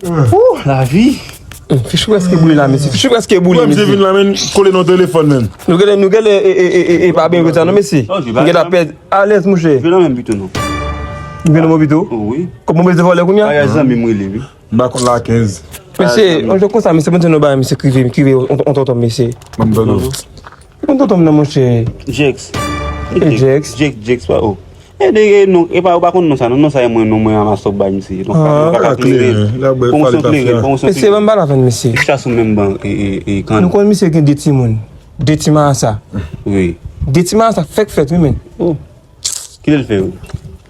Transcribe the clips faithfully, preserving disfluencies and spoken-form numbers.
Ooh, lavi. Fich ou prèske boule la, mesye. Fich ou prèske boule, mesye. Mwen, msye vin la, men, kole nan telefòn, men. Nou genlè, nou genlè, e, e, e, e, e, pa byen konsa, non, mesye. Nou genlè pèd alèz, monchè. Jwe nan menm pito, non. Nou genlè nan pito? Wi. Kòman mwen te vòlè kounye a? Bagay zanmi m rele, wi. M pa konn la kenz. Mesye, yon jou konsa, mesye, mwen di nou bagay, mesye, k rive, k rive, on, on tonton, mesye. Ban m tonton. Ki konn tonton m nan, monchè? Jex. E Jex? Jex, Jex, pa, oh. E de, e non, e pa, ou pa konn non sa, non, non sa, e mwen, non, mwen, a masòk bay misye. Non, pa, pa ka klere. Pwomosyon klere, pwomosyon klere. Mesye, ban m pale avè n, mesye. Chita sou menm ban, e, e, e, kan. Nou konn misye gen de timoun. De ti marasa. Wi. De ti marasa fèk fèt, wi, men. Oh. Kilè l fè yo?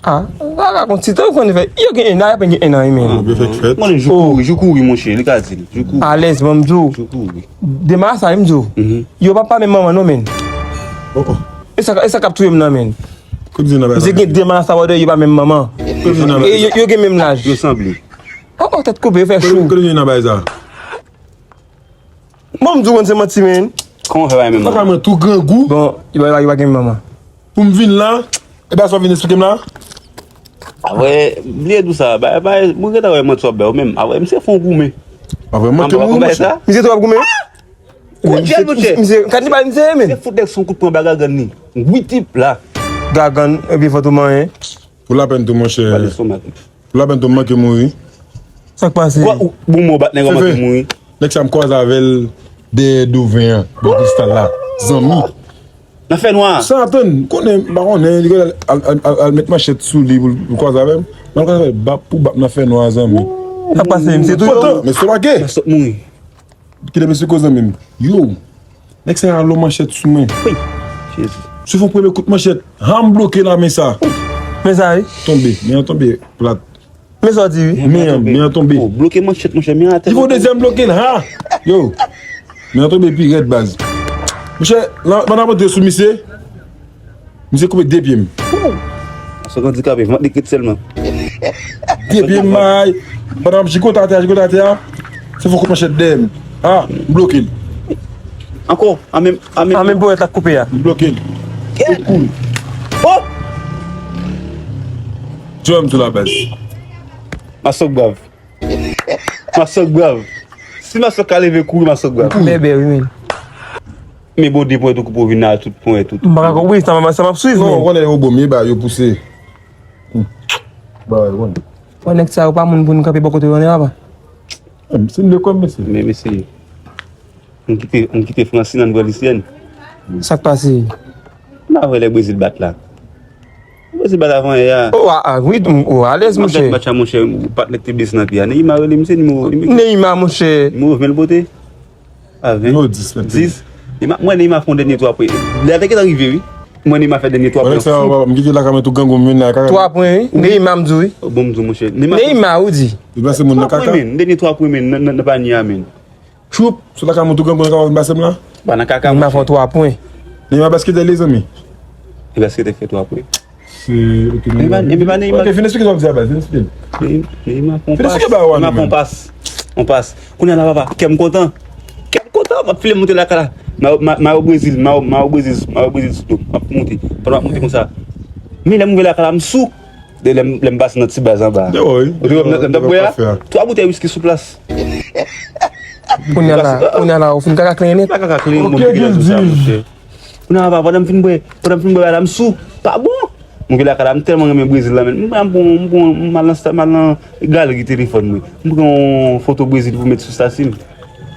Ah, sa ka konn ti tan, ou konn fè. Yo gen en an, y ap gen en an, wi, men. Yo fèk fèt. Mwen, jou kouri, jou kouri, monchè, li ka di l. Jou kouri. Alèz, ban m di w. Jou kouri. De marasa, wi, m di w. Yo pa, pa menm manman, non, men. Oh, oh. E sa, e sa k ap touye m nan, men. Kote w di nan bagay sa? Misye gen de marasa, yo pa menm manman. Kote w di nan bagay sa? E yo, yo gen menm laj. Yo sanble. Oh, oh, tèt koupe, yo fè chou. Kote w di nan bagay sa? Bon, m di w, se manti, men. Kòman w fè pa menm manman? Papa mwen tou grangou. Bon, yo pa, yo pa gen manman. Pou m vin la, e pa sa w vin esplike m la? Apre, bliye di w sa, ba, ba, mwen gentan wè manti w ap bay ou menm. Apre, misye fè w goumen. Apre, manti w goumen. Misye tou ap goumen? Gwo dyèl, monchè. Misye, kanibal misye ye, men. Se fout nèg son kout pwen ba gagann li. Wi, tip la. Gagann, epi fò tou manyen. Pou lapenn tou, monchè. Pale sou mak. Pou lapenn tou, m manke mouri. Sa k pase? Kwa, ou, bon, mò bat nèg an manke mouri. Nèg sa m kwaze avè l dèyè Doven an, bò Kristal la. Zanmi. Nan fènwa. Sa atann, konnen, m pa konnen, li al, al, al, al, al met manchèt sou li pou l kwaze avè m. M al kwaze avè l bap pou bap nan fènwa, zanmi. Sa k pase, misye toujou? Men se pake. Sa sot mouri. Kite mesye koze menm. Yo. Nèg sa alo manchèt sou mwen. Wi. Jezi. Sou fon premye kout manchèt. Ha, m bloke la men sa. Men sa, wi. Tonbe. Men an tonbe plat. Men sa w di, wi. Men an, men an tonbe. Oh, bloke manchèt, monchè, men atè. Li fè yon dezyèm bloke l, ha. Yo. Men an tonbe pi rèd, baz. Monchè, la, pandan m antre sou misye, misye koupe de pye m. Masòk andikape, vant li k ret sèlman. De pye m bay. Pandan m jigote atè a, jigote atè a, se fò kout manchèt dèyè m. Ah, m bloke l. Ankò, a menm, a menm. A menm ponyèt la k koupe a. M bloke l. Kout kouri. Oh! Djòm sou la baz. Masòk brav. Masòk brav. Si masòk ka leve kouri, masòk brav. Bèbè, wi, men. Men bon, de pwen tou, koupe w vin la, tout pwen, tout. M pa ka konprann, sa m, sa m ap swiv, men. Non, ou konnen yo bon, men ba yo pouse. Hmm. Ba yo bon. Wè, nèg sa yo pa moun pou nou kanpe bò kote yo, non, papa. Hmm, se m de kòm, mesye. Men, mesye. M kite, m kite Fransina, m pran Lisyèn. Sa k pase? M pa vle lè Brezil bat la. Brezil bat avan yè a. Oh, ah, ah, wi, m, oh, alèz, monchè. Match la, monchè, patnè te blese nan pye a. Neymar rele misye nimewo, nimewo. Neymar, monchè. Nimewo ven l pote. A ven. Nimewo dis, dis. Neymar, mwen, Neymar fè yon dènye twa pwen. Lè a te gentan rive, wi. Mwen, Neymar fè dènye twa pwen. Sa, m kite lakay mwen tou grangou, m vin la, kaka. Twa pwen, wi. Neymar, m di w, wi. Oh, bon, m di w, monchè. Neymar, ou di. Li plase moun nan kaka. Twa pwen, men. Dènye twa pwen, men, nan, nan, nan panye a, men. Choup, sou lakay mwen tou grangou, kaka, ou vin pase m la. Ba nan kaka, monchè. Neymar fè twa pwen. Neymar basketè, lezanmi. Li basketè fè twa pwen. Se, ok, Neymar, Neymar, Neymar. Ok, fin esplike sa w ap di a, baz, fin esplike. Neymar fè yon pas. Fin esplike ba w a, Neymar. Neymar fè yon pas. Yon pas. Kounye a la, papa, kè m kontan. Kè m kontan, m ap file monte lakay la. Mayo, ma-, mayo Brezil, mayo, mayo Brezil, mayo Brezil sou do m. M ap monte. Pandan m ap monte konsa. Men lè m rive lakay la, m sou. De lè m, lè m pase nan ti baz anba a. Ou te wè m nan, nan bwè a? Twa boutèy wiski sou plas. Kounye a la, kounye a la, ou fin kaka klenyen nèt. M pa kaka klenyen, bon, figi la sou sa, monchè. Kounye a, pandan m fin bwè, pandan m fin bwè la, m sou. Pa bon. Mwen vin lakay la, m tèlman renmen Brezil la, men. M pran, m pran, m pran, m al nan sta-, m al nan galri telefòn mwen. M pran yon foto Brezil pou met sou stati m.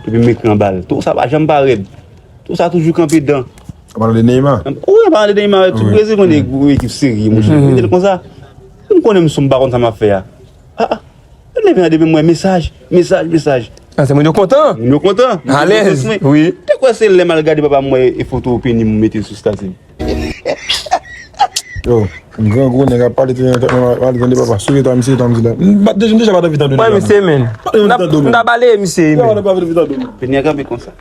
Epi m ekri anba l. Tou sa pa janm parèt. Tou sa toujou kanpe dan. An palan de Neymar? Wi, an palan de Neymar, tout Brezil konn yon ekip serye, monchè. Mete l konsa. M konnen m sou, m pa konn sa m ap fè a. Ah, ah. Leve nan demen, m wè mesaj, mesaj, mesaj. Ah, se moun yo kontan. Moun yo kontan. Alèz, wi. Te kwè se lè m al gade papa m wè e foto peni m mete sou stati m. Yo, m grangou, nèg ap pale, tande, pale, tande papa. Sou eta misye, eta misye la. M pa, deja, m deja pa t anvi tande. Wè, misye, men. Pa t anvi tande. M ta bale misye, men. Peni a kanpe konsa.